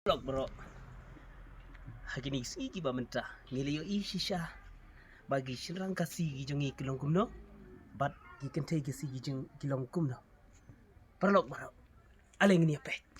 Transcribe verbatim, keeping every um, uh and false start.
Paralok baroh. Ha kine ki sngi kiba mynta ngi la ïohi shisha ba ki shynrang Khasi ki jong ngi ki long kumno bad ki kynthei Khasi ki jong ki long kumno. Paralok baroh, ale ngin ïa peit.